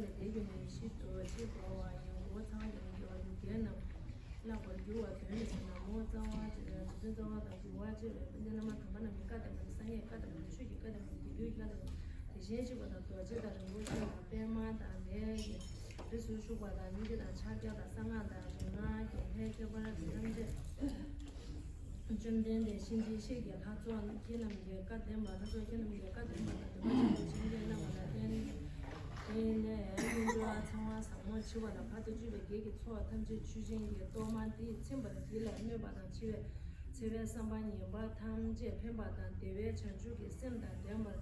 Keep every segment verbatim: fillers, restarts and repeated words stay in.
ལས་དེ་བརྒྱུད་ནས་ཡེ་ཤེས་རྡོ་རྗེ་བསྐོར་བ་ཡི་ངོ་བོ་ཚང་བ་དང་ཡི་གེ་བ་ཡུལ་རྒྱལ་རྣམས་བརླག་པར་འགྱུར་བ་དོན་ནི་ཟེར་ན་མོ་རྩ་བ་གཅིག་རེད། རྗེ་བཙུན་རྩ་བ་དང་འགྱུར་བ་གཅིག་རེད། དཔལ་ལྡན་བླ་མ་དམ་པ་རྣམས་ཀྱི་བཀའ་བསྟན་པ་ནི་སངས་རྒྱས་བཀའ་བསྟན་པ་དང་ཆོས་ཀྱི་བཀའ་བསྟན་པ་དང་དགེ་འདུན་གྱི་བཀའ་བསྟན་པ་དེ་བཞིན་གཤེགས་པ་དང་རྡོ་རྗེ་དང་རིན་པོ་ཆེ་དང་པདྨ་དང་ལས་ཀྱི་རིགས་སུ་ཞུགས་པ་དང་སྙིང་རྗེ་དང་ཕྱག་རྒྱ་དང་གསང་སྔགས་དང་རིག་སྔགས་ཀྱི་ལྷའི་ཁྱད་པར་ཐམས་ཅད། བཅོམ་ལྡན་འདས་གཤིན་རྗེ་གཤེད་ཀྱི་ལྷ་ཚོགས་ཁྱེད་རྣམས་ཀྱི་བཀའ་བདེན་པ་ལྷ་ཚོགས་ཁྱེད་རྣམས་ཀྱི་བཀའ་བདེན་པ་དང་བདེན་པ་ཆེན་པོ་བྱིན་གྱིས་བརླབས་པ་ལ་བརྟེན་བརྟེན་ནས་སྨིན་གྲོལ་ཚངས་པ་བཟང་མོ་འཆི་བ་ལ་བར་དུ་གཅོད་པའི་བགེགས་ཀྱི་ཚོགས་ཐམས་ཅད་ཆོས་ཅན་གྱི་གཏོར་མ་འདིས་ཚིམ་པར། འདི་ལ་གནོད་པ་དང་འཆི་བའི་འཚེ་བའི་བསམ་པ་ངན་པ་ཐམས་ཅད་ཕན་པ་དང་བདེ་བའི་བྱང་ཆུབ་ཀྱི་སེམས་དང་ལྡན་པར།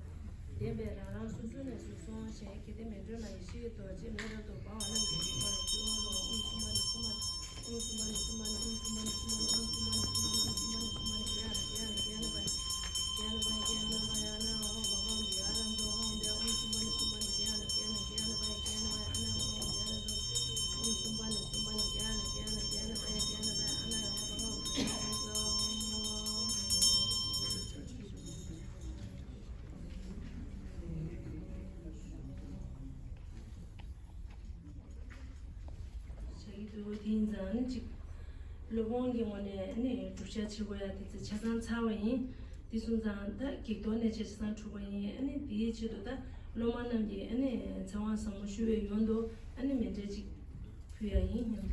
ལྡན་པས་རང་རང་སོ་སོའི་གནས་སུ་སོང་ཞིང་། གལ་ཏེ་མི་འགྲོ་ན་ཡེ་ཤེས་རྡོ་རྗེ་མེ་རབ་ཏུ་འབར་བ་རྣམས་ཀྱིས་བསྐོར་བར་འགྱུར་རོ། ཨོཾ་སུམ་བྷ་ཎི་སུམ་བྷ་ཎི། བྱ་ཡི་འདུག་དེ་ཡིན་ཙང་ནི་གཅིག་སློབ་དཔོན་གྱི་ངོས་ནས་ནི་བསྒྲུབ་བྱ་བྱེད་དགོས་ཡ་དེ་ཚོ་ཆ་ཚང་ཚར་བ་ཡིན། དེ་སོང་ཙང་ད་བགེགས་གཏོར་ནས་ཆ་ཚང་གྲུབ་པ་ཡིན། ཨ་ནི་དེའི་ཆེད་དུ་ད་སློབ་མ་རྣམས་ཀྱིས་ཨ་ནི་ཚེ་དབང་ཟབ་མོ་ཞུ་བའི་ཡོན་དུ་ཨ་ནི་མཎྜལ་གཅིག་ཕུལ་ཡ་ཡིན་སྙམ་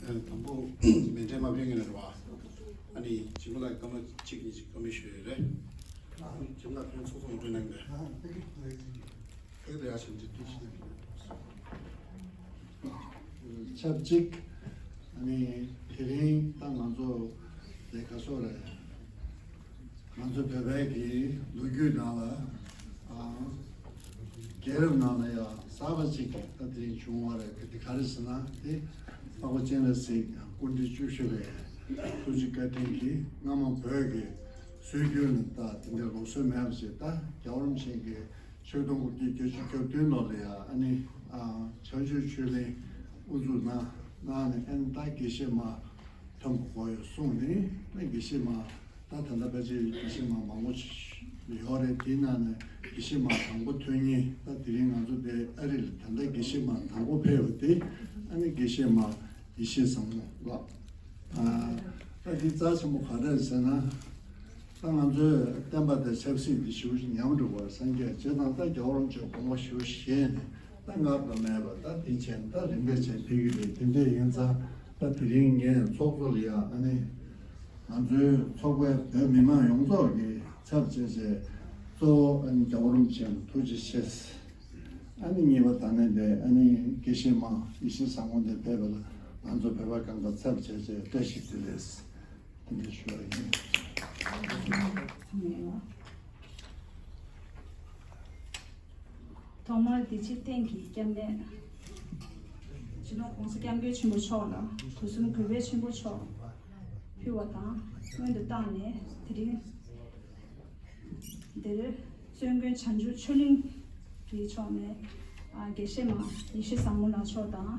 དུ། དང་པོ་མཎྜལ་མ་ཕུལ་མཁན་རེད་བ། ཨ་ནི་གཅིག་པོ་ལ་སྐར་མ་གཅིག་གཉིས་ཅིག་བཀའ་མོལ་ཞུ་ཡས་རེད། གཅིག་པོ་ལ་ཕན་ཚོགས་ཚོགས་འགྲོ་གནང་གི་རེད། ཕེག་ཏུ་ཡར་ཕྱིན་ཏེ་དུས་ཕྱིན། ཆབས་ཅིག་ཨ་ནི་དེ་རིང་ད་ང་ཚོ་ལས་ཀ་སོགས་རེད། ང་ཚོ་བོད་པའི་གི་ལོ་རྒྱུས་ནང་ལ་ཨ། རྒྱལ་རབས་ནང་ལ་ཡང་གསར་པ་ཅིག་ད་དེ་རིང་བྱུང་བ་རེད། ག་དེ་ག་རེ་ཟེར་ན་དེ་འཕགས་པ་སྤྱན་རས་གཟིགས་སྐུ་ཕྲེང་བཅུ་བཞི་པའི་ཐུགས་རྗེ་བཀའ་དྲིན་གྱིས་སྔ་མ་བོད་ཀྱི་སྲོལ་རྒྱུན་ནས་ད་དེ་འདྲ་ལུགས་སྲོལ་མེད་པ་ཞིག་ད་རྒྱལ་བ་རིན་པོ་ཆེ་གི་ཆིག་སྟོང་དགུ་བརྒྱ་བརྒྱད་ཅུ་གྱ་བདུན་ལོ་ལ་ཡང་ཨ་ནི་ཨ་བྱང་ཆུབ་ཆོས་གླིང་དབུ་འཛུགས་གནང་གནང་ནས་ཨ་ནི་ད་དགེ་བཤེས་མ་ཐོན་དགོས་ཡོད་གསུངས་ནས་ཨ་ནི་དགེ་བཤེས་མ་ད་ད་ལྟ་ཕལ་ཆེར་དགེ་བཤེས་མ་མང་པོ་ཞིག་ཡོད་རེད། དེའི་ནང་ནས་དགེ་བཤེས་མ་དང་པོ་ཐོན་མཁན་ད་དེ་རིང་ང་ཚོ་འདི་ཨ་རི་ལ་ད་ལྟ་དགེ་བཤེས་མ་དང་པོ་ཕེབས་པ་དེ་ཨ་ནི་དགེ་བཤེས་མ་ཡེ་ཤེས་བཟང་མོ་ལགས། ཨ་ད་འདི་རྩ་ཆེན་པོ་ག་རེ་རེད་ཟེར་ན། ད་ང་ཚོས་བསྟན་པ་དང་ཆབ་སྲིད་འདི་ཞེ་པོ་ཅིག་ཉམས་འགྲོ་བར་སངས་རྒྱས་བྱས་ཙང་ད་རྒྱལ་བ་རིན་པོ་ཆེ་དགོངས་པ་ཞེ་པོ་བཞེས་ནས་ད་སྔར་དང་མེད་པ་ད་དེ་བྱས་ད་རིམ་པས་བྱས་ཕེབས་ཀྱི་རེད། དེ་འདྲ་ཡིན་ཙང་ད་དེ་རིང་ངས་ཚོགས་གཙོ་ལ་ཡང་ཨ་ནི་ང་ཚོའི་ཚོགས་པའི་བོད་མི་མང་ཡོངས་རྫོགས་ཀྱི་ཚབ་བྱས་བྱས་གཙོ་བོ་ཨ་ནི་རྒྱལ་བ་རིན་པོ་ཆེ་ལ་ཐུགས་རྗེ་ཆེ། ཨ་ནི་གཉིས་པ་དང་ནི་དེ་ཨ་ནི་དགེ་བཤེས་མ་ཡེ་ཤེས་བཟང་མོ་འདི་ཕེབས་པ་ལ་ང་ཚོ་བོད་པ་གང་ག་ཚབ་བྱས་བྱས་བཀྲ་ཤིས་བདེ་ལེགས། དེ་འདྲ་ཞུ་བ་ཡིན། ཐོག་མར་བདེ་ཆེན་གཏན་གྱི་སྐྱབས་གནས། སྤྱི་ནོར་༸གོང་ས་༸སྐྱབས་མགོན་ཆེན་པོ་མཆོག་ལ་དུས་གསུམ་གུས་པས་ཆེན་པོ་མཆོག་ཕུལ་བ་དང་སྔོན་དུ་བཏང་ནས་དེ་རིང་འདིར་བཙུན་དགོན་བྱང་ཆུབ་ཆོས་གླིང་གི་ཕྱོགས་ནས་ཨ་དགེ་བཤེས་མ་ཡེ་ཤེས་བཟང་མོ་ལགས་མཆོག་དང་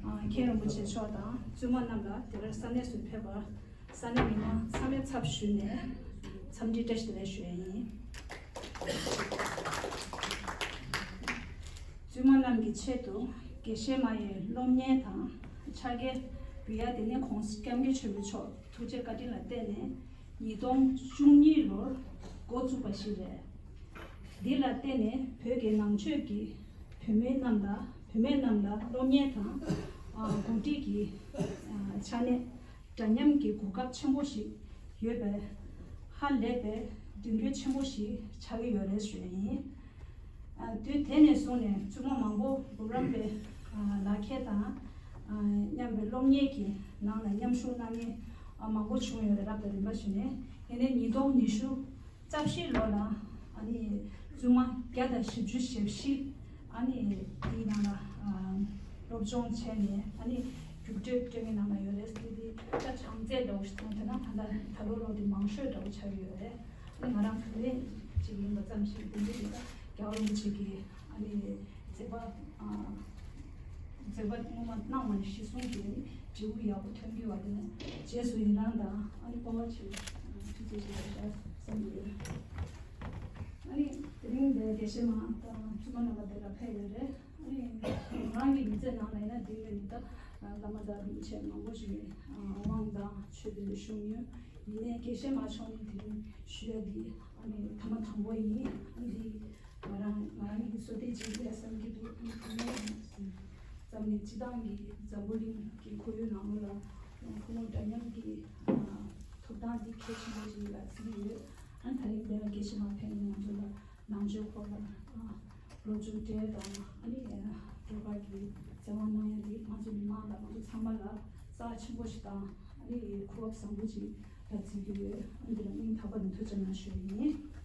ཨ་མཁན་རིན་པོ་ཆེ་མཆོག་དང་བཙུན་མ་རྣམས་ལ་དེ་རིང་ས་གནས་སུ་ཕེབས་པར་ས་གནས་མི་མང་ཚང་མའི་ཚབ་ཞུས་ནས་འཚམས་འདྲི་བཀྲ་ཤིས་བདེ་ལེགས་ཞུ་ཡས་ཡིན། བཙུན་མ་རྣམས་ཀྱི་ཆེད་དུ་དགེ་བཤེས་མ་ཡི་སློབ་གཉེར་དང་ཕྱག་འཁྱེར་འབུལ་ཡ་དེ་ནི་༸གོང་ས་༸སྐྱབས་མགོན་ཆེན་པོ་མཆོག་ཐུགས་རྗེ་བཀའ་དྲིན་ལ་བརྟེན་ནས་ཉིས་སྟོང་བཅུ་གཉིས་ལོར་འགོ་བཙུགས་པ་ཞིག་རེད། འདི་ལ་བརྟེན་ནས་བོད་ཀྱི་ནང་ཆོས་ཀྱི་བུད་མེད་རྣམས་ལ་བུད་མེད་རྣམས་ལ་སློབ་གཉེར་དང་ཨ་འགོ་ཁྲིད་ཀྱི་ཨ་ཆ་ནས་འདྲ་མཉམ་གྱི་གོ་སྐབས་ཆེན་པོ་ཞིག་ཡོད་པས་ཧ་ལས་པའི་མདུན་སྐྱོད་ཆེན་པོ་ཞིག་ཆགས་ཀྱི་ཡོད་རེད་ཞུ་ཡ་ཡིན། ཨ་དུས་དེ་ནས་བཟུང་ནས་བཙུན་མ་མང་པོ་འབུམ་རམས་པའི་ཨ་ལག་ཁྱེར་དང་ཨ་མཉམ་པའི་སློབ་གཉེར་གྱི་ནང་ལ་མཉམ་ཞུགས་གནང་མཁན་ཨ་མང་པོ་བྱུང་ཡོད་རེད། རབ་དང་རིམ་པ་བྱས་ནས་ཡིན་ནའི་ཉིས་སྟོང་ཉི་ཤུ་རྩ་བཞི་ལོ་ལ་ཨ་ནི་བཙུན་མ་བརྒྱ་དང་བཞི་བཅུ་ཞེ་བཞི་ཨ་ནི་དེའི་ནང་ལ་ཨ་སློབ་སྦྱོང་བྱས་ནས་ཨ་ནི་རྒྱུགས་སྤྲོད་སྤྲོད་མཁན་ནང་ལ་ཡོད་རེད། དེ་དེ་ད་གྲངས་ཚད་འདྲ་བོ་ཞིག་མཐོང་དེ་ན་ད་ལྟ་ད་ལོ་ལོ་དེ་མང་ཤོས་འདྲ་བོ་ཆགས་ཀྱི་ཡོད་རེད། ཨ་ནི་ང་རང་བུད་མེད་ཅིག་ཡིན་པ་ཙམ་ཞིག་བུད་མེད་དེ་ད་རྒྱལ་བ་རིན་པོ་ཆེ་གི་ཨ་ནི་མཛད་པ་ཨ་མཛད་ བརྗོད་པ་སྔོན་མ་གནང་བ་ནས་གཞི་བཟུང་གིས་ནི་འབྲས་བུ་ཡག་པོ་ཐོན་གྱི་བ་དེ་ནི་རྗེས་སུ་ཡི་རང་དང་ཨ་ནི་སྤོབས་པ་ཆེ་བའི་ཐུགས་རྗེ་ཆེ་ཞེས་བསམ་གྱི་ཡོད། ཨ་ནི་དེ་རིང་འདིར་དགེ་བཤེས་མ་དང་བཙུན་མ་རྣམ་པ་འདི་ལ་ཕེབས་ཡོད་རེད། ཨ་ནི་ང་རང་གི་མི་ཚེ་ནང་ལ་ཡིན་ན་འདི་ཡོད་ནི་ད་བླ་མ་དང་རིན་པོ་ཆེ་མང་པོ་ཞིག་གི་དབང་དང་ཆོས་འདི་འདྲ་ཞུ་མྱོང་། ཡིན་ནའི་དགེ་བཤེས་མ་མཆོག་ནས་དེ་རིང་ཞུ་ཡ་འདི་ཨ་ནི་ཐེངས་མ་དང་པོ་ཡིན། ཨ་ནི་འདི་ང་རང་ང་རང་གི་བསོད་བདེ་ཅིག་ཡིན་བསམ་གྱི་འདུག་ཨ་ནི་དེ་ནས་ཙམ་ནས་སྤྱི་བཏང་གི་འཛམ་བུ་གླིང་གི་ཁོར་ཡུག་ནང་ལོགས་ལ་སྐུ་ངོ་འདྲ་མཉམ་གྱི་ཐོབ་ཐང་འདི་གལ་ཆེན་པོ་ཞིག་ཡིན་པ་བརྩི་གི་ཡོད། ཨ་ནི་ད་རིང་འདིར་དགེ་བཤེས་མ་ཕེབས་ནས་ང་ཚོ་ལ་ནང་ཆོས་སྐོར་ལ་སློབ་སྦྱོང་སྤྲད་དང་ཨ་ནི་སྒྲོལ་དཀར་གྱི་བྱ་བ་གནང་ཡ་འདི་ང་ཚོ་མི་མང་ལ་ང་ཚོ་ཚང་མ་ལ་རྩ་ཆེན་པོ་ཞིག་དང་ཨ་ནི་གོ་སྐབས་བཟང་པོ་ཅིག་ལ་བརྩི་གི་ཡོད། ཨ་ནི་འདི་ལ་སྙིང་ཐག་པ་ནས་ཐུགས་རྗེ་གནང་ཞུ་ཡི་ཡིན།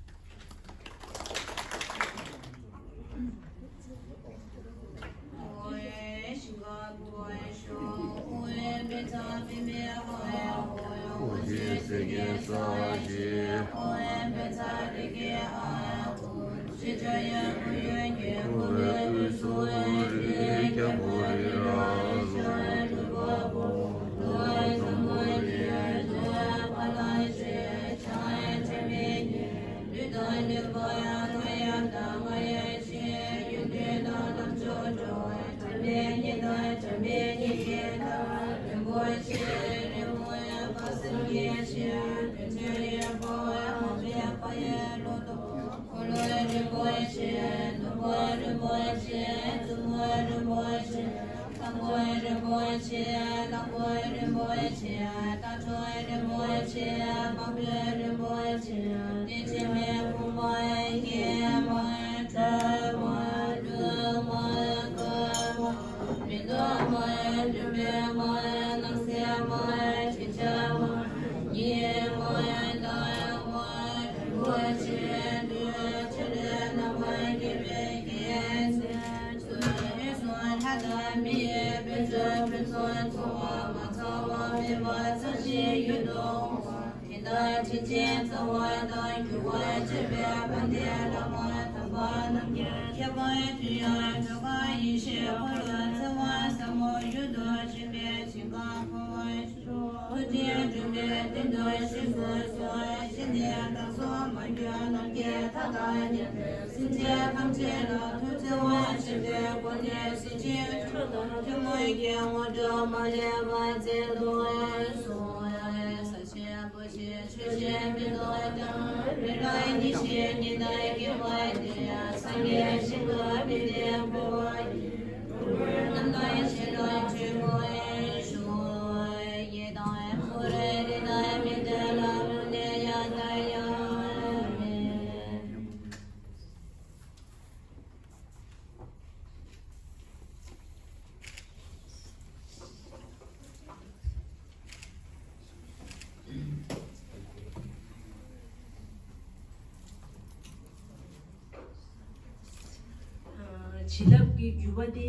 བྱིན་རླབས་ཀྱི་རྒྱུ་བ་དེ་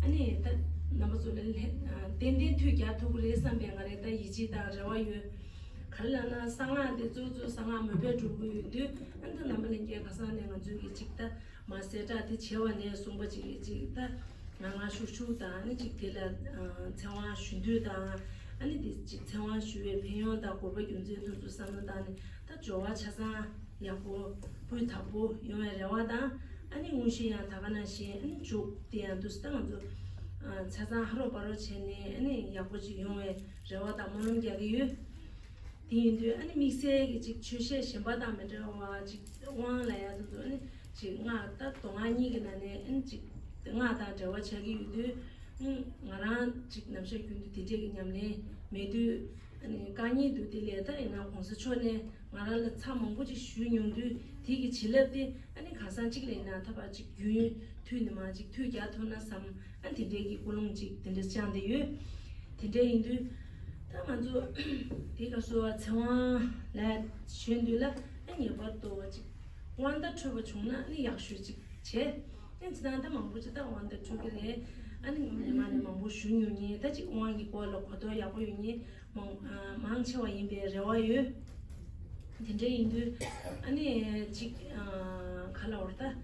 ཨ་ནི་ད་རྣམ་པ་ཚོ་ལ་ལྷན་ཏན་ཏན་མཐུད་རྒྱག་ཐུབ་ཀྱི་རེད་བསམ་པའི་ང་རེ་ད་ཡིད་ཆེས་དང་རེ་བ་ཡོད། ག་རེ་ལབ་ན་གསང་སྔགས་དེ་གཙོ་གཙོ་གསང་སྔགས་མོས་པས་སྒྲུབ་དགོས་ཡོད་དུས་ཨ་ནི་ད་རྣམ་པ་ལྷན་རྒྱས་ཁ་སང་ནས་ང་ཚོའི་གི་ཅིག་ད། མ་གསལ་བསྒྲགས་དེ་བྱས་པ་ནས་གསུངས་པ་ཅིག་ཅིག་ད་ང་ང་ཤུག་ཤུག་དང་ཨ་ནི་ཅིག་དེ་ལ་ཚེ་དབང་ཞུ་འདོད་དང་ཨ་ནི་དེ་ཅིག་ཚེ་དབང་ཞུ་བའི་ཕན་ཡོན་དང་དགོས་པ་རྒྱུ་མཚན་དེ་ཚོ་བསམ་བློ་བཏང་ནས་ད་སྦྱོར་བ་ཆ་ཚང་ཡག་པོ་སྤུས་དག་པོ་ཡོང་བའི་རེ་བ་དང་ཨ་ནི་དངོས་གཞི་ཡང་ད་ག་ནང་བཞིན་ཨ་ནི་མཇུག་དེ་ཡང་འདུག་ད་ང་ཚོ་ཆ་ཚང་ཧ་རོགས་པ་རོགས་བྱས་ནས་ཨ་ནི་ཡག་པོ་ཅིག་ཡོང་བའི་རེ་བ་དང་སྨོན་ལམ་རྒྱག་གི་ཡོད། དེ་ཡིན་དུས་ཨ་ནི་དམིགས་བསལ་གྱི་ཅིག་ཆོས་བཤད་གཞན་པ་དང་མི་འདྲ་བ་ཅིག་དབང་ལ་ཡ་དེ་ཚོ་ཨ་ནི་ཅིག་སྔགས་ད་མདོ་སྔགས་གཉིས་ཀྱི་ནང་ནས་ཨ་ནི་ཅིག་སྔགས་དང་འབྲེལ་བ་ཆགས་ཀྱི་ཡོད་དུས་ཨ་ནི་ང་རང་ཅིག་ནམ་ཞག་རྒྱུན་དུ་དེ་འདྲས་ཀྱི་ཉམས་ལེན་མེད་དུས་ཨ་ནི་དཀའ་ངལ་འདུག་དེ་ལས་ད་ཡིན་ན་གོང་ས་མཆོག་ནས་ང་རང་ལ་ཚར་མང་པོ་ཅིག་ཞུས་མྱོང་དུས་དེ་གི་བྱིན་རླབས་དེ་ཨ་ནི་གང་ཟག་གཅིག་ལ་ཡིན་ན་ད་བར་ཅིག་རྒྱུན་མཐུད་ནས་མ་ཅིག་མཐུད་རྒྱག་ཐུབ་ན་བསམ། ཨ་དེ་འདྲའི་གི་ཀུན་སློང་ཅིག་དེ་འདྲ་བཅངས་བསྡད་ཡོད། དེ་འདྲ་ཡིན་དུས་ད་ང་ཚོ་དེ་ག་སོ་ཚེ་དབང་ལ་ཞུས་དུས་ལ་ཨ་ངེས་པར་དུ་ཅིག་དབང་བརྡ་འཕྲོད་པ་བྱུང་ན་ཨ་ནི་ཡག་ཤོས་ཅིག་བྱས། ཨ་ཅི་ད་ད་མང་པོ་ཅིག་ད་དབང་བརྡ་འཕྲོད་ཀྱི་རེད། ཨ་ནི་ཉི་མ་ནས་མང་པོ་ཞུ་མྱོང་མཁན་ད་ཅིག་དབང་གི་སྐོར་ལ་གོ་རྟོགས་ཡག་པོ་ཡོད་མཁན་མང་ཨ་མང་ཆེ་བ་ཡིན་པའི་རེ་བ་ཡོད། དེ་འདྲ་ཡིན་དུས་ཨ་ནི་ཅིག་ཨ་ག་ལ་བར་ད།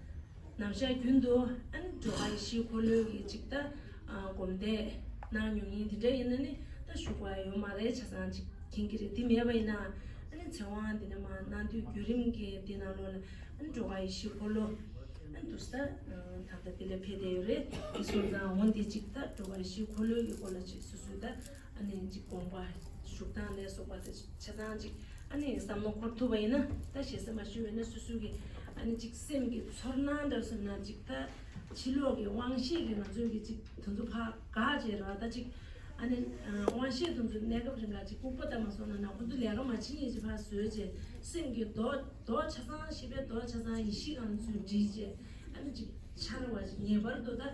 ནམ་ཞག་རྒྱུན་དུ་ཨ་ནི་འགྲོ་བ་ཡེ་ཤེས་འཁོར་ལོའི་གི་ཅིག་ད་ ཨ་སྒོམ་བཟླས་གནང་མྱོང་ཡིན། དེ་འདྲ་ཡིན་ན་ནི་ད་བཞུགས་པ་ཡོད་མ་རེད། ཆ་ཚང་ཅིག་མཁྱེན་གྱི་རེད། དེ་མེད་པ་ཡིན་ན་ཨ་ནི་ཚེ་དབང་དེ་ནས་མར་གནང་དུས་བརྒྱུད་རིམ་གྱི་དེ་ནང་ལོགས་ལ་ཨ་ནི་འགྲོ་བ་ཡེ་ཤེས་འཁོར་ལོ་ཨ་ནི་འདུག་ས་ད་ལྟ་དེ་ལ་ཕེབས་བསྡད་ཡོད་རེད། དེ་སོང་ཙང་འོ་འདི་ཅིག་ད་འགྲོ་བ་ཡེ་ཤེས་འཁོར་ལོ་གི་སྐོར་ལ་ཅིག་སོ་སོའི་ད་ཨ་ནི་ཅིག་དགོངས་པ་བཞུགས་སྟངས་ལ་སོགས་པ་དེ་ཆ་ཚང་ཅིག་ཨ་ནི་བསམ་བློ་འཁོར་ཐུབ་པ་ཡིན་ན། ད་ཞེ་ས་མ་ཞུས་པ་ཡིན་ན་སོ་སོ་གི་ཨ་ནི་ཅིག་སེམས་ཀྱི་ཚོར་སྣང་འདྲ་སོང་ན་ཅིག་ད་ཕྱི་ལོགས་ཀྱི་དབང་ཤེས་ཀྱི་ང་ཚོའི་གི་ཅིག་དེ་ཚོ་ཕར་འགག་བྱས་ར། ད་ཅིག་ཨ་ནི་དབང་ཤེས་དེ་ཚོ་གནས་སྐབས་རིང་ལ་ཅིག་ལྐུགས་པ་ལྟ་མ་སོང་ན་ན་ཁོ་ཚོ་ལས་ཀ་མ་བྱེད་ཉེན་ཅིག་ཕར་བཟོས་བྱས་སེམས་ཀྱི་མདོག་མདོག་ཆ་ཚང་ཤེས་པའི་མདོག་ཆ་ཚང་ཡེ་ཤེས་ཀྱི་ང་ཚོས་བསྒྲིལ་བྱས་ཨ་ནི་ཅིག་འཆར་བ་ཅིག་ངེས་པར་དུ་ད་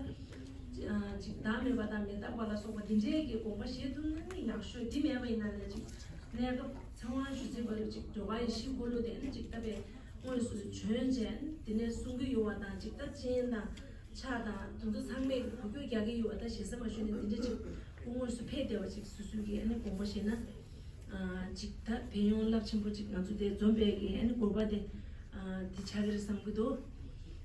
ཅིག་བདག་མེད་པ་དང་མི་རྟག་པ་ལ་སོགས་པ་འདི་འདྲའི་གི་དགོངས་པ་བཞེས་ཐུབ་ན་ནི་ཡག་ཤོས། འདི་མེད་པ་ཡིན་ན་ལས་ཅིག་གནས་སྐབས་ཚེ་དབང་ཞུ་རྩིས་པ་ལ་ཅིག་འགྲོ་བ་ཡེ་ཤེས་འཁོར་ལོ་དེ་ནི་ཅིག་ད་པའི་དངོས་སུ་བྱོན་བྱས་དེ་ནས་གསུང་གི་ཡོད་པ་དང་ཅིག་ད་སྤྱན་དང་ཕྱག་དང་དེ་ཚོ་ཚང་མས་གུ་གུ་རྒྱག་གི་ཡོད་པ། ད་ཞེ་ས་མ་ཞུས་ནས་འདི་འདྲ་ཅིག་དངོས་སུ་ཕེབས་བསྡད་པ་ཅིག་སོ་སོའི་གི་ཨ་ནི་དགོངས་པ་བཞེས་ན། ཅིག་ད་ཕན་ཡོན་རླབས་ཆེན་པོ་ཅིག་ང་ཚོ་དེ་འཛོམས་པའི་གི་ཨ་ནི་དགོས་པ་དེ་དེ་ཆགས་ཀྱི་རེད་བསམ་གྱི་འདུག་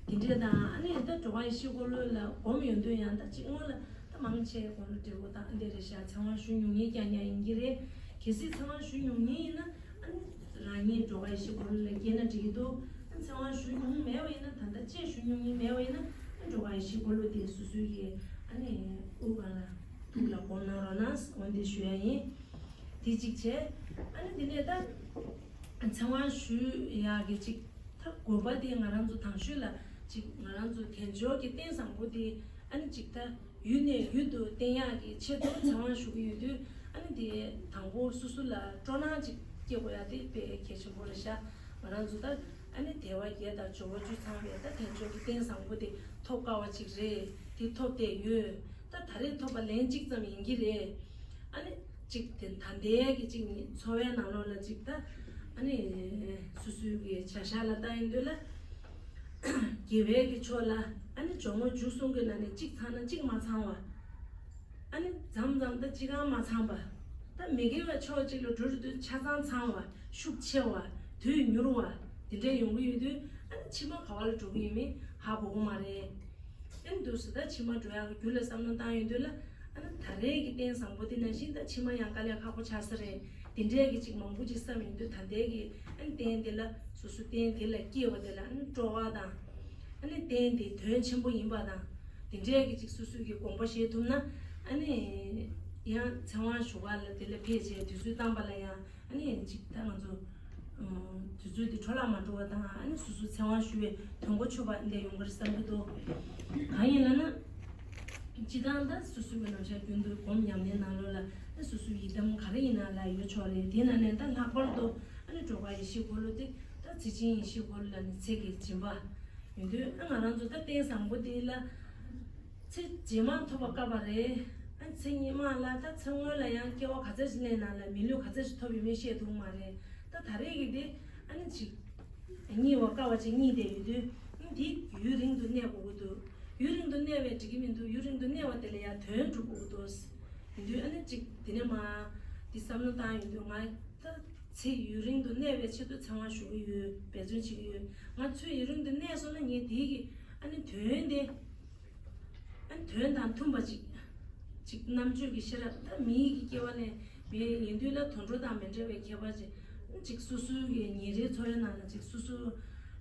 དེ་འདྲས་དང་ཨ་ནི་ད་འགྲོ་བ་ཡེ་ཤེས་འཁོར་ལོ་ལ་སྒོམ་ཡོང་དུས་ཡང་ད་ཅིག་སྔོན་ལ་ད་མང་ཆེ་དགོང་དྲོ་འབྲས་བུ་དང་འདི་རེད་ཤག་ཚེ་དབང་ཞུ་མྱོང་མཁན་རྐྱང་རྐྱང་ཡིན་གྱི་རེད། གལ་སྲིད་ཚེ་དབང་ཞུ་མྱོང་མཁན་ཡིན་ན་ཨ་ནི་རང་ཉིད་འགྲོ་བ་ཡེ་ཤེས་འཁོར་ལོ་ལ་སྐྱེས་ན་འགྲིག་གི་འདུག་ཨ་ཚེ་དབང་ཞུ་མྱོང་མེད་པ་ཡིན་ན་ད་ལྟ་ཅིག་ཞུ་མྱོང་མཁན་མེད་པ་ཡིན་ན་ཨ་འགྲོ་བ་ཡེ་ཤེས་འཁོར་ལོ་དེ་སོ་སོའི་གི་ཨ་ནི་དབུ་གང་ལ་ཐུགས་ལ་སྒོམ་གནང་རོགས་གནང་འོ་འདི་ཞུ་ཡ་ཡིན། དེ་གཅིག་བྱས། ཨ་ནི་དེ་ནས་ད་ཚེ་དབང་ཞུ་ཡག་གི་གཅིག་ད་དགོས་པ་དེ་ང་རང་ཚོ་དང་ཤོས་ལ་གཅིག་ང་རང་ཚོ་དལ་འབྱོར་གྱི་རྟེན་བཟང་པོ་དེ་ཨ་ནི་གཅིག་ད་ཡུལ་ནས་ཡུལ་དུ་བསྟན་ཡག་གི་ཆེད་དུ་ཚེ་དབང་ཞུ་གི་ཡོད་དུས་ཨ་ནི་དེ་དང་པོ་སོ་སོ་ལ་སྤྲོ་སྣང་གཅིག་སྐྱེ་དགོས་ཡ་དེ་དཔེ་གལ་ཆེན་པོ་རེད་ཤག་ང་རང་ཚོ་ད་ཨ་ནི་དལ་བ་བརྒྱད་དང་འབྱོར་བ་བཅུ་ཚང་བའི་ད་དལ་འབྱོར་གྱི་རྟེན་བཟང་པོ་དེ་ཐོབ་དཀའ་བ་གཅིག་རེད། དེ་ཐོབ་བསྡད་ཡོད། ད་ད་རེས་ཐོབ་པ་ལན་གཅིག་ཙམ་ཡིན་གྱི་རེད། ཨ་ནི་གཅིག་དེ་ད་ལྟའི་གི་གཅིག་ནི་འཚོ་བའི་ནང་ལོགས་ལ་གཅིག་ད་ཨ་ནི་སོ་སོའི་གི་བྱ་བཞག་ལ་ལྟ་ཡིན་དུས་ལ་དགེ་བའི་གི་ཕྱོགས་ལ་ཨ་ནི་སྦྱོར་དངོས་བཅུ་གསུམ་གི་ནང་ནས་གཅིག་ཚང་ན་གཅིག་མ་ཚང་བ། ཨ་ནི་མཚམས་མཚམས་ད་གཅིག་ཀྱང་མ་ཚང་པ། ད་མི་དགེ་བའི་ཕྱོགས་གཅིག་ལ་འགྲོ་རུ་དུས་ཆ་ཚང་ཚང་བ། ཤུགས་ཆེ་བ། དུས་མྱུར་བ། དེ་འདྲ་ཡོང་གི་ཡོད་དུས་ཨ་ནི་ཕྱི་མ་ག་བ་ལ་འགྲོ་གི་ཡོད་མེད་ཧ་གོ་གི་མ་རེད། ཨ་ནི་འདུག་སེ་ད་ཕྱི་མ་འགྲོ་ཡག་གི་རྒྱུ་ལ་བསམ་བློ་བཏང་ཡོང་དུས་ལ་ཨ་ནི་ད་རེས་ཀྱི་རྟེན་བཟང་པོ་དེ་ནང་བཞིན་ད་ཕྱི་མ་ཡང་དཀའ་ལས་ཁག་པོ་ཆགས་ས་རེད། དེ་འདྲའི་གི་ཅིག་མང་པོ་ཅིག་བསམ་ཡོང་དུས་ད་ལྟའི་གི་ཨ་ནི་རྟེན་དེ་ལ་སོ་སོ་རྟེན་དེ་ལ་སྐྱེས་པ་དེ་ལ་ཨ་ནི་སྤྲོ་བ་དང་། ཨ་ནི་རྟེན་དེ་དོན་ཆེན་པོ་ཡིན་པ་དང་། དེ་འདྲའི་གི་ཅིག་སོ་སོའི་གི་དགོངས་པ་བཞེས་ཐུབ་ན་ཨ་ནི་ཡང་ཚེ་དབང་ཞུ་བ་ལ་དེ་ལ་ཕེབས་བྱས་དུས་ཚོད་བཏང་པ་ལ་ཡང་ཨ་ནི་ཅིག་ད་ང་ཚོ་དུས་ཚོད་དེ་འཕྲོ་བརླག་མ་འགྲོ་བ་དང་ཨ་ནི་སོ་སོ་ཚེ་དབང་ཞུ་བའི་དོན་གོ་ཆོད་པ་འདི་ཡོང་གི་རེད་བསམ་གྱི་འདུག་གང་ཡིན་ལབ་ན། སྤྱིར་བཏང་ད་སོ་སོའི་གི་ནམ་ཞག་རྒྱུན་དུ་སྒོམ་ཉམས་ལེན་ནང་ལོགས་ལ་ཨ་ནི་སོ་སོའི་ཡི་དམ་ག་རེ་ཡིན་ན་ལ་ཡོད་ཆོག་རེད། དེ་ནང་ནས་ད་ལྷག་པར་དུ་ཨ་ནི་འགྲོ་བ་ཡེ་ཤེས་འཁོར་ལོ་དེ་ད་ཚེ་ཆེན་ཡེ་ཤེས་འཁོར་ལོ་ལ་ནི་ཚེ་གི་སྦྱིན་པ་ཡིན་དུས་ཨ་ང་རང་ཚོ་ད་རྟེན་བཟང་པོ་དེ་ལ། ཚེ་རྗེས་མ་ཐོབ་པ་དཀའ་བ་རེད། ཨ་ཚེ་སྔོན་མ་ལ་ད་ཚེ་སྔོན་ལ་ཡང་སྐྱེ་བ་ག་ཚད་ཅིག་ལེན་ན་ལ་མི་ལུས་ག་ཚད་ཅིག་ཐོབ་ཡོད་མེད་ཤེས་ཐུབ་མ་རེད། ད་ད་རེས་ཀྱི་དེ་ཨ་ནི་ཅིག་རྙེད་པ་དཀའ་བ་ཅིག་རྙེད་བསྡད་ཡོད་དུས་ཨ་འདི་ཡུན་རིང་དུ་གནས་དགོས་ཀྱི་འདུག་ཡུན་རིང་དུ་གནས་པས་འགྲིག་གི་མི་འདུག་ཡུན་རིང་དུ་གནས་པ་དེ་ལ་ཡང་དོན་སྒྲུབ་དགོས་ཀྱི་འདུག་ཡིན་དུས་ཨ་ནི་ཅིག་དེ་ནས་མ་འདི་བསམ་བློ་བཏང་ཡོང་དུས་ང་ད་ཚེ་ཡུན་རིང་དུ་གནས་པའི་ཆེད་དུ་ཚེ་དབང་ཞུ་གི་ཡོད། འབད་བརྩོན་བྱེད་ཀྱི་ཡོད། ང་ཚེ་ཡུན་རིང་དུ་གནས་སོང་ན་ངས་དེའི་གི་ཨ་ནི་དོན་དེ། ཨ་ནི་དོན་དང་མཐུན་པ་ཅིག་ཅིག་རྣམ་དཔྱོད་ཀྱི་ཤེས་རབ་ད་མིའི་གི་སྐྱེ་བ་ལེན་པའི་ཡིན་དུས་ལ་དུད་འགྲོ་དང་མི་འདྲ་བའི་ཁྱད་པར་ཅིག་ཅིག་སོ་སོའི་གི་ཉིན་རེའི་འཚོ་བའི་ནང་ལ་ཅིག་སོ་སོ་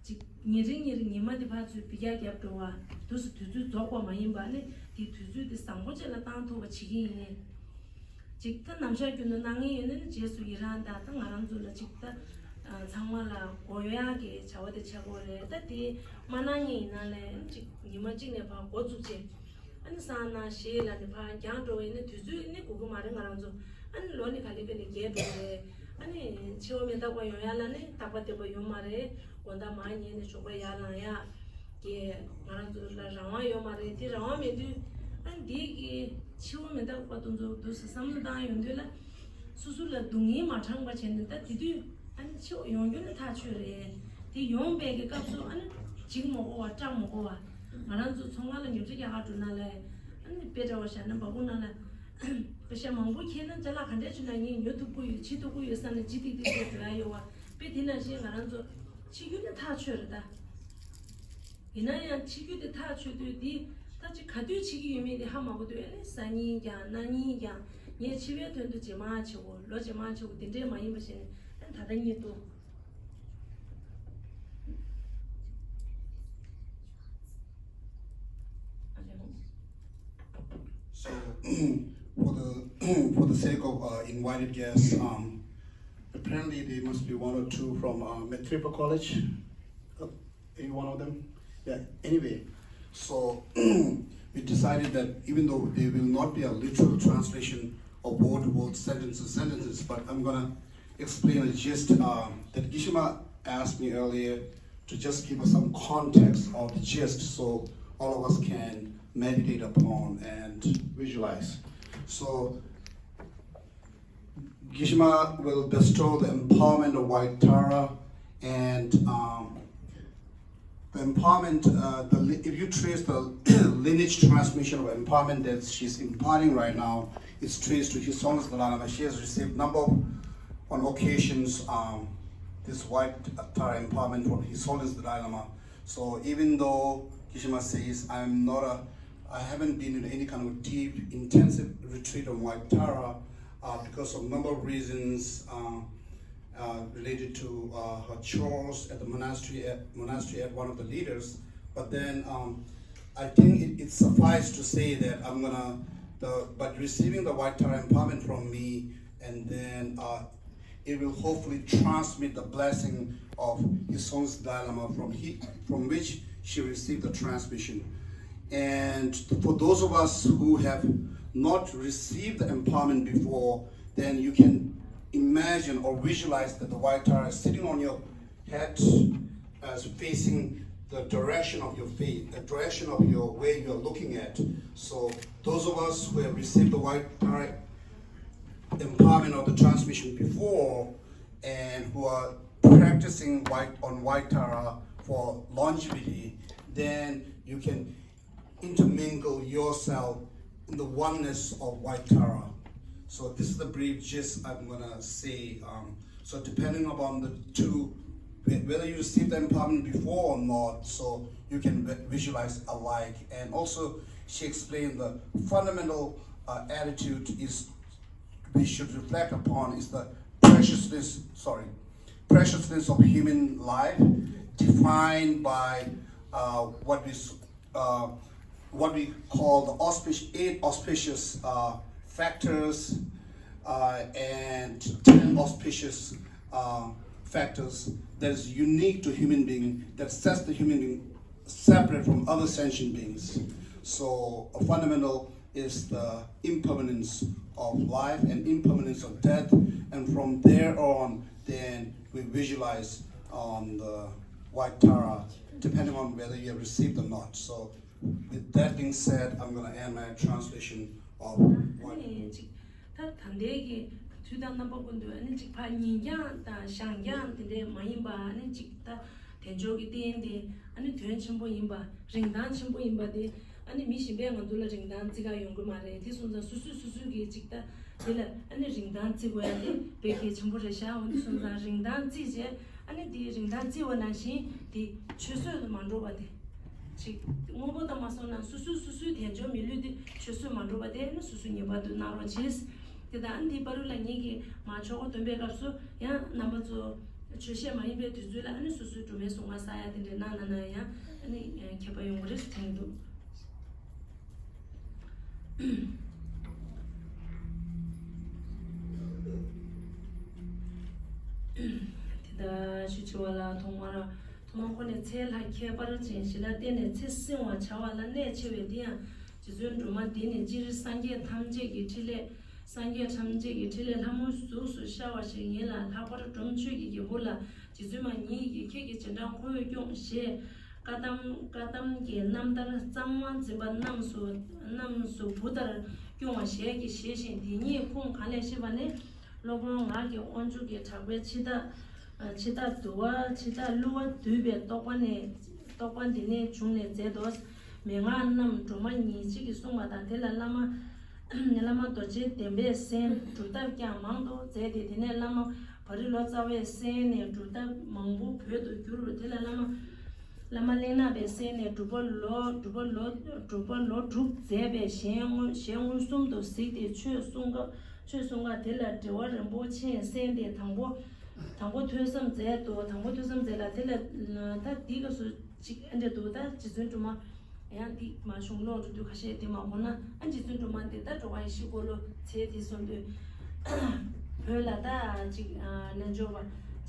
ཅིག་ཉིན་རེ་ཉིན་རེ་ཉི་མ་དེ་ཕར་ཚུར་འཕུར་རྒྱག་རྒྱབ་འགྲོ་བ་དུས་སུ་དུས་ཚོད་རྫོགས་པ་མ་ཡིན་པ་ནི་དེ་དུས་ཚོད་དེ་བཟང་པོ་ཅིག་ལ་བཏང་ཐུབ་པ་བྱེད་ཀྱི་ཡིན། ཅིག་ད་ནམ་ཞག་རྒྱུན་དུ་གནང་མཁན་ཡོད་ན་ནི་རྗེས་སུ་ཡི་རང་དང་ད་ང་རང་ཚོ་ལ་ཅིག་ད་ཚང་མ་ལ་གོ་ཡ་གི་བྱ་བ་དེ་བྱེད་དགོས་རེད། ད་དེ་མ་གནང་མཁན་ཡིན་ན་ལས་ཅིག་ཉི་མ་གཅིག་ནས་ཕར་འགོ་བཙུགས་བྱས། ཨ་ནི་སང་ན་ཞེས་ལ་ནི་ཕར་འགྱངས་འགྲོ་བས་ནི་དུས་ཚོད་ནི་འགོར་གི་མ་རེད། ང་རང་ཚོ་ཨ་ནི་ལོ་ནི་ག་ལེ་ག་ལེ་རྒས་འགྲོ་གི་རེད། ཨ་ནི་འཆི་བ་མི་རྟག་པ་ཡོང་ཡ་ལ་ནི་རྟག་པ་བརྟན་པ་ཡོད་མ་རེད། དགོང་དག་མར་ཉལ་ནས་ཞོགས་པ་ཡར་ལངས་ཡ་གི་ང་རང་ཚོ་ལ་རང་དབང་ཡོད་མ་རེད། དེ་རང་དབང་མེད་དུས་ཨ་ནི་འདི་གི་འཆི་བ་མི་རྟག་པ་དེ་ཚོ་འདུག་སེ་བསམ་བློ་བཏང་ཡོང་དུས་ལ་སོ་སོ་ལ་སྡུག་བསྔལ་མ་དྲངས་པ་བྱས་ནས་ད་དེ་དུས་ཨ་ནི་འཆི་བ་ཡོང་རྒྱུ་ནི་ཐག་ཆོད་རེད། དེ་ཡོང་བའི་གི་སྐབས་སུ་ཨ་ནི་འཇིགས་མ་དགོས་པ་སྐྲག་མ་དགོས་པ། ང་རང་ཚོ་ཚོང་ཁང་ལ་ཉོ་ཆ་རྒྱག་ག་འགྲོ་ན་ལས་ཨ་ནི་དཔེ་འདྲ་བ་བཞག་ན་འབའ་ཁུག་ནང་ལ་པེ་ཤ་མང་པོ་ཁྱེར་ན་ཅ་ལག་ག་འདྲས་བྱུང་ན་ངས་ཉོ་ཐུབ་ཀྱི་ཡོད། བྱེད་ཐུབ་ཀྱི་ཡོད་བསམ་ནས་ཅི་ཐིག་ཐིག་བྱས་འགྲོ་ཡ་ཡོད་པ་དཔེ་དེ་ནང་བཞིན་ང་རང་ཚོ་འཆི་རྒྱུ་ནི་ཐག་ཆོད་རེད་ད། ཡིན་ན་ཡང་འཆི་རྒྱུ་དེ་ཐག་ཆོད་དུས་དེ་ད་ ཅིག་ག་དུས་བྱེད་ཀྱི་ཡོད་མེད་དེ་ཧ་མ་གོ་དུས། ཨ་ནི་སང་ཉིན་ཀྱང་གནངས་ཉིན་ཀྱང་ངས་འཆི་བའི་དོན་དུ་རྗེས་མ་བྱེད་དགོས། ལོ་རྗེས་མ་བྱེད་དགོས། དེ་འདྲས་མ་ཡིན་པ་བྱས་ནས། ཨ་ནི་ད་ལྟ་གཉིད་ལྟོས། So, for the for the sake of uh, invited guests, um, apparently there must be one or two from uh, Maitripur College. Uh, are you one of them? Yeah. Anyway, so we decided that even though there will not be a literal translation of word to word, sentences sentences, but I'm gonna explain a gist uh, that Gishima asked me earlier to just give us some context of the gist so all of us can meditate upon and visualize. So Gishima will bestow the empowerment of White Tara and um, the empowerment, uh, the, if you trace the lineage transmission of empowerment that she's imparting right now, it's traced to His Holiness the Dalai Lama. She has received number of, on occasions, um, this White Tara empowerment from His Holiness the Dalai Lama. So even though Gishima says, I'm not a, I haven't been in any kind of deep, intensive retreat on White Tara uh, because of number of reasons. Uh, uh, related to uh, her chores at the monastery at, monastery at one of the leaders. But then um, I think it, it suffices to say that I'm gonna, the, but receiving the White Tara empowerment from me, and then uh, it will hopefully transmit the blessing of His Holiness Dalai Lama from, he, from which she received the transmission. And for those of us who have not received the empowerment before, then you can imagine or visualize that the White Tara is sitting on your head as facing the direction of your feet, the direction of your where you are looking at. So those of us who have received the White Tara empowerment of the transmission before and who are practicing white on White Tara for longevity, then you can intermingle yourself in the oneness of White Tara. So this is the brief gist I'm gonna say. Um, so depending upon the two, whether you received the empowerment before or not, so you can visualize alike. And also, she explained the fundamental uh, attitude is we should reflect upon is the preciousness, sorry, preciousness of human life, defined by uh, what we uh, what we call the auspicious, eight auspicious uh, factors uh, and ten auspicious uh, factors that is unique to human being, that sets the human being separate from other sentient beings. So a fundamental is the impermanence of life and impermanence of death, and from there on, then we visualize on the White Tara, depending on whether you have received or not. So with that being said, I'm going to end my translation of what. ད་ད་ལྟའི་གི་དུས་དང་རྣམ་པ་ཀུན་ཏུ། ཨ་ནི་གཅིག་ཕར་ཉིན་རྐྱང་དང་ཞང་རྐྱང་དེ་འདྲས་མ་ཡིན་པ། ཨ་ནི་གཅིག་ད་དལ་འབྱོར་གྱི་རྟེན་དེ་ཨ་ནི་དོན་ཆེན་པོ་ཡིན་པ། རིན་ཐང་ཆེན་པོ་ཡིན་པ་དེ། ཨ་ནི་མི་གཞན་པས་ང་ཚོ་ལ་རིན་ཐང་བརྩི་ག་ཡོང་གི་མ་རེད། དེ་སོང་ཙང་སོ་སོས་སོ་སོའི་གི་གཅིག་ད་དེ་ལ་ཨ་ནི་རིན་ཐང་བརྩི་དགོས་ཡ་དེ་དཔེ་གལ་ཆེན་པོ་རེད་ཤག་འོ་དེ་སོང་ཙང་རིན་ཐང་བརྩིས་བྱས། ཨ་ནི་དེའི་རིན་ཐང་བརྩི་བ་ནང་བཞིན་དེ་ཆུད་ཟོས་སུ་མ་འགྲོ་བ་དེ། ཅིག་དངོས་པོ་དང་མ་སོང་ན་སོ་སོའི་སོ་སོའི་དལ་འབྱོར་མི་ལུས་དེ་ཆུད་ཟོས་མ་འགྲོ་བ་དེ་ནི་སོ་སོས་ངེས་པར་དུ་གནང་རོགས་གྱིས། དེ་དང་ཨ་ནི་དེའི་བར་དུ་ལ་ངེད་ཀྱིས་མ་ཆོ་ག་འདོན་པའི་སྐབས་སུ་ཡང་རྣམ་པ་ཚོ་ཆོས་བཤད་མ་ཡིན་པའི་དུས་ཚོད་ལ་ཨ་ནི་སོ་སོའི་སྒྲོལ་མའི་གཟུངས་སྔགས་བསག་ཡ་དེ་འདྲའི་གནང་ན་ན་ཡང་ཨ་ནི་ཁྱད་པར་ཡོང་གི་རེད་དྲན་གྱི་འདུག་དེ་ལྟར་ཞུ་ཆེ་བ་ལ་ཐོག་མར། ཐོག་མར་ཁོ་ནས་ཚེ་ལྷ་ཁྱད་པར་ཅན་ཞིག་ལ་བརྟེན་ནས་ཚེ་བསྲིང་བར་བྱ་བ་ལ་གནད་ཆེ་བས། དེ་ཡང་རྗེ་བཙུན་སྒྲོལ་མ་འདི་ནི་སྤྱིར་སངས་རྒྱས་ཐམས་ཅད་ཀྱི་ཕྲིན་ལས། སངས་རྒྱས་ཐམས་ཅད་ཀྱི་ཕྲིན་ལས་ལྷ་མོའི་གཟུགས་སུ་ཤར་བ་ཞིག་ཡིན་ལ། ལྷག་པར་འབྲོམ་ཆོས་ཀྱི་རྒྱལ་པོ་ལ་རྗེ་བཙུན་མ་ཉིད་ཀྱིས་ཁྱེད་ཀྱི་རྗེས་འབྲང་ཁོ་བོས་སྐྱོངས་ཞེས་བཀའ་གདམས། བཀའ་གདམས་ཀྱི་རྣམ་ཐར་གཙང་མ་འཛིན་པ་རྣམས་སུ། རྣམས་སུ་བུ་ལྟར་སྐྱོང་བ་ཞལ་གྱིས་བཞེས་ཤིང་། དེ་ཉིད་ཁུངས་གང་ལས་ཤེས་པ་ནི། སློབ་དཔོན་ངག་གི་དབང་ཕྱུག་གིས་གྲགས་པའི་འཆི་བདག་འཆི་བདག་འདུལ་བ། འཆི་བདག་བསླུ་བ་འདུལ་བའི་རྟོགས་པ་ནས། རྟོགས་པ་འདི་ནས་བྱུང་ནས་མཛད་དོ། མན་ངག་རྣམས་སྒྲོལ་མ་ཉིད་ཅིག་གིས་གསུངས་པ་དང་། དེ་ལ་བླ་མ། བླ་མ་རྡོ་རྗེ་གདན་པས་གསན། སྒྲུབ་ཐབས་ཀྱང་མང་དུ་མཛད་དེ། དེ་ནས་བླ་མ་བ་རི་ལོ་ཙཱ་བས་གསན་ནས་སྒྲུབ་ཐབས་མང་པོ་བོད་དུ་བསྒྱུར། དེ་ལ་བླ་མ། བླ་མ་གླིང་ནག་པས་གསན་ནས་སྒྲུབ་པ་ལོ་སྒྲུབ་པ་ལོ་སྒྲུབ་པ་ལོ་དྲུག་མཛད་པའི་ཞལ་མངོན་ཞལ་མངོན་སུམ་དུ་གཟིགས་ཏེ་ཆོས་གསུང་སྐབས་ཆོས་གསུང་སྐབས་དེ་ལ་འགྲེལ་པ་རིན་པོ་ཆེས་གསན་ཏེ་དང་པོ་དང་པོ་ཐོས་བསམ་མཛད་དོ། དང་པོ་ཐོས་བསམ་མཛད་ལ་དེ་ལ་ད་འདི་སྐབས་སུ་ཅིག་ཨ་འདྲ་འདུག་ད་རྗེ་བཙུན་སྒྲོལ་མ། ཡང་འདི་མ་བྱུང་ལོག་འགྲོ་དུས་ཁ་ཤས་དེ་མ་གོ་ན་ཨ་རྗེ་བཙུན་སྒྲོལ་མ་འདི་ད་འགྲོ་བ་ཡེ་ཤེས་འཁོར་ལོ་ཚེ་འདི་གསུངས་དུས། བོད་ལ་ད་ཅིག་རྣལ་འབྱོར་པ་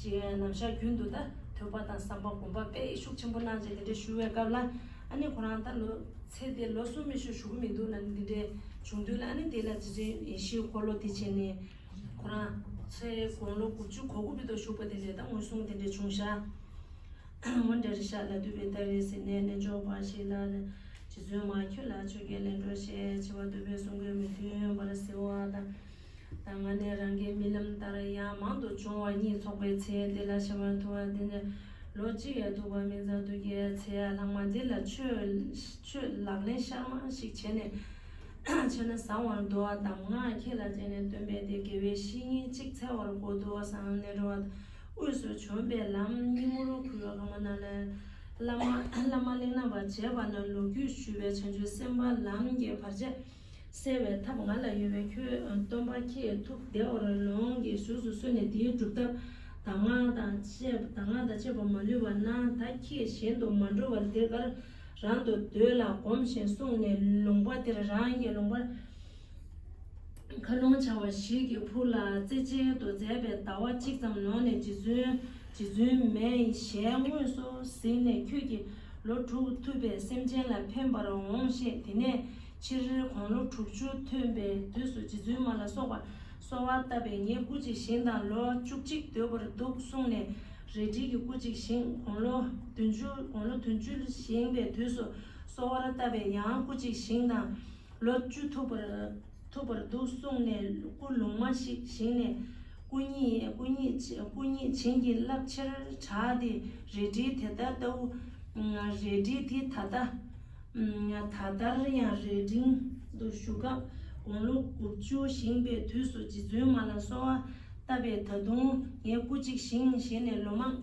ཅིག་ནམ་ཞག་རྒྱུན་དུ་ད་ཐོས་པ་དང་བསམ་པ་སྒོམ་པ་དཔེ་ཤུགས་ཆེན་པོ་གནང་བྱས་དེ་འདྲ་ཞུ་བའི་སྐབས་ལ་ཨ་ནི་ཁོ་རང་ད་ལོ་ཚེ་འདི་ལོ་གསུམ་མི་ཤོར་བཞུགས་མི་འདུག་ལ་འདི་འདྲའི་བྱུང་དུས་ལ་ཨ་ནི་དེ་ལ་རྗེ་བཙུན་ཡེ་ཤེས་འཁོར་ལོ་དེ་བྱས་ནས་ཁོ་རང་ཚེ་དགུང་ལོ་དགུ་བཅུ་གོ་དགུ་བར་དུ་བཞུགས་པ་དེ་འདྲའི་ད་མངོན་སུམ་དེ་འདྲའི་བྱུང་ཤག་འོ་འདྲ་རེད་ཤག་ལ་འདུས་པའི་ད་རེས་ཟིན་ནས་རྣལ་འབྱོར་པ་ཞིག་ལ། རྗེ་བཙུན་མ་ཁྱོད་ལ་ཆོས་ཀྱི་ལན་གྲོ་ཞེས་བྱ་བ་འདུས་པའི་གསུང་གི་མི་མཐུན་པར་ཟེར་བ་དང་། ད་ང་ནི་རང་གི་རྨི་ལམ་ལྟར་ཡང་མང་དུ་བྱུང་བ་གཉིད་ཚོགས་པའི་ཚེ་འདི་ལ་ཤི་བར་ཐུག་པ་འདི་ནི་ལོ་གཅིག་ཡང་ཐུག་པ་མི་ཚར་དུས་ཀྱི་ཚེ་ཡང་ལྷག་མ་འདི་ལ་ཆོས་ཆོས་ལག་ལེན་ཤར་མ་ཞིག་བྱས་ནས་ཆོས་ནི་བཟང་བར་འདུ་བ་དང་ང་ཁྱེད་ལ་བརྟེན་ནས་སྟོན་པས་དེ་དགེ་བའི་བཤེས་གཉེན་གཅིག་འཚལ་བར་དགོས་འདུག་བསམ་ནས་འགྲོ་བ། དབུས་སུ་བྱོན་པའི་ལམ་སྙིང་རུས་ཁུ་བའི་ཁ་མ་ན་ལ། བླ་མ་བླ་མ་གླིང་ནག་པ་བྱས་པ་ན་ལོ་རྒྱུས་ཞུས་པའི་བྱང་ཆུབ་སེམས་དཔའ་ལམ་གྱི་བར་ཆད་སེལ་བའི་ཐབས་ང་ལ་ཡོད་པས་ཁྱོད་སྟོན་པ་ཁྱེད་ཐུགས་བདེ་བར་ལོངས་ཀྱི་གཟུགས་སུ་གསོལ་ནས་དེའི་སྒྲུབ་ཐབས་གདམས་ངག་དང་བཅས་གདམས་ངག་དང་བཅས་པ་མ་ལུས་པ་གནང་། ད་ཁྱེད་གཞན་དུ་མ་འགྲོ་བར་དེ་གར་རང་དུ་སྡོད་ལ་སྒོམ་ཞེས་གསུངས་ནས་ལུང་པ་དེར་རང་གི་ལུང་པར། མཁའ་རླུང་བྱ་བ་ཞིག་གི་ཕུག་ལ་རྩེ་གཅིག་ཏུ་མཛད་པའི་ཟླ་བ་གཅིག་ཙམ་ལོན་ནས་རྗེ་བཙུན་རྗེ་བཙུན་མའི་ཞལ་དངོས་སུ་གཟིགས་ནས་ཁྱོད་ཀྱིས་ལོ་དྲུག་ཐུབ་པས་སེམས་ཅན་ལ་ཕན་པར་འོང་ཞེས། དེ་ནས་ཕྱིར་དགུང་ལོ་དྲུག་ཅུ་ཐོན་པའི་དུས་སུ་རྗེ་བཙུན་མ་ལ་སོགས་པ་གསོལ་བ་བཏབ་པས་ངའི་སྐུ་གཅིག་བཞེངས་དང་ལོ་བཅུ་གཅིག་སྡོད་པར་འདུག་གསུངས་ནས་རལ་གྲི་གི་སྐུ་གཅིག་བཞེངས། དགུང་ལོ་བདུན་ཅུ་དགུང་ལོ་བདུན་ཅུ་བཞེངས་པའི་དུས་སུ་གསོལ་བ་བཏབ་པས་ཡང་སྐུ་གཅིག་བཞེངས་དང་། ལོ་བཅུ་ཐུབ་པར་ཐུབ་པར་འདུག་གསུངས་ནས་སྐུ་ལུང་མ་ཞིག་བཞེངས་ནས་སྐུ་གཉིས་སྐུ་གཉིས་སྐུ་གཉིས་བྱིན་གྱིས་བརླབས་ཕྱིར་བྲག་སྟེ་རལ་གྲི་དེ་ལྟ་ལྟ་བུ། རལ་གྲི་དེ་ད་ལྟ་ད་ལྟར་ཡང་རལ་གྲི་དུ་བཞུགས་སྐབས་དགུང་ལོ་དགུ་བཅུ་བཞེངས་པའི་དུས་སུ་རྗེ་བཙུན་མ་ལ་གསོལ་བ་བཏབ་པས་ད་དུང་ངས་སྐུ་གཅིག་བཞེངས་ཞེས་ནས་ལོ་མང་།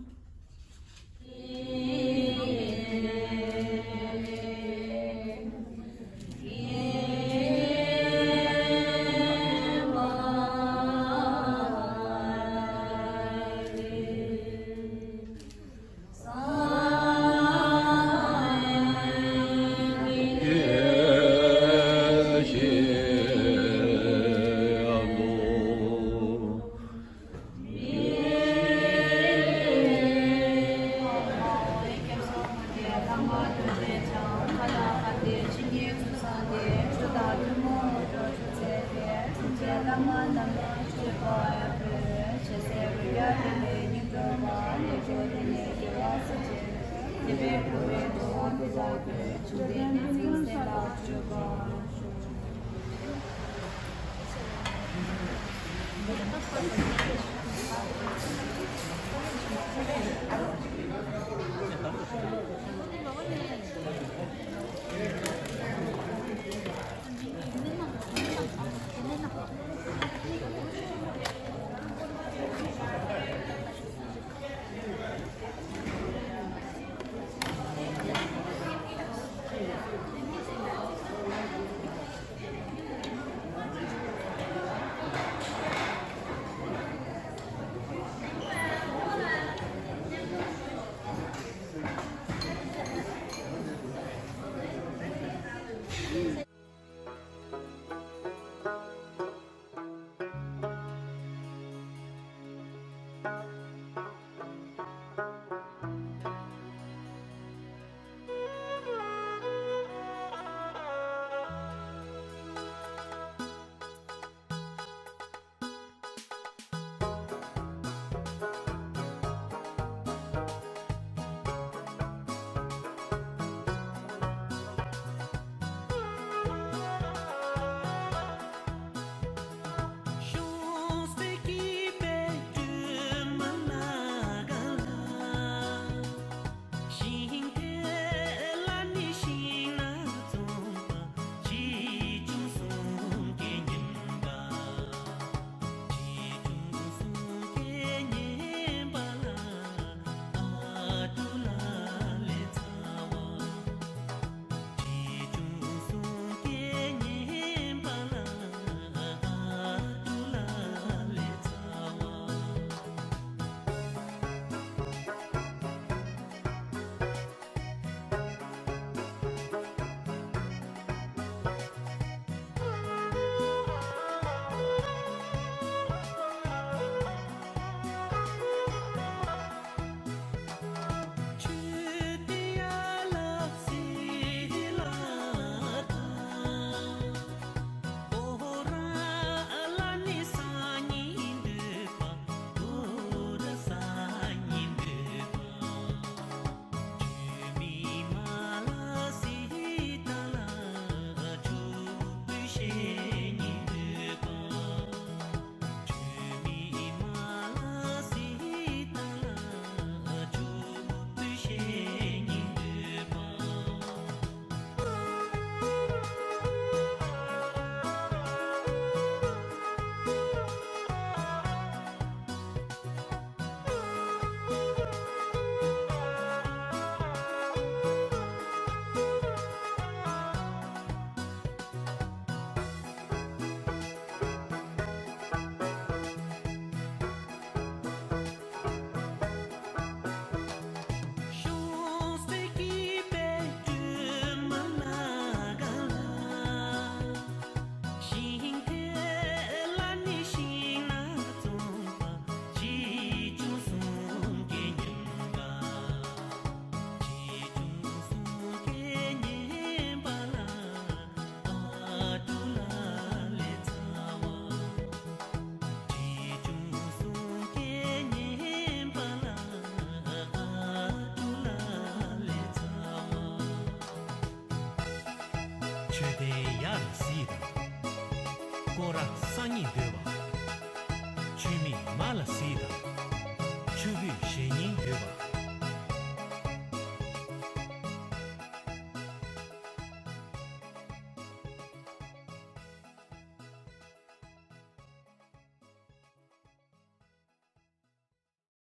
མ་ལ་སི་དང་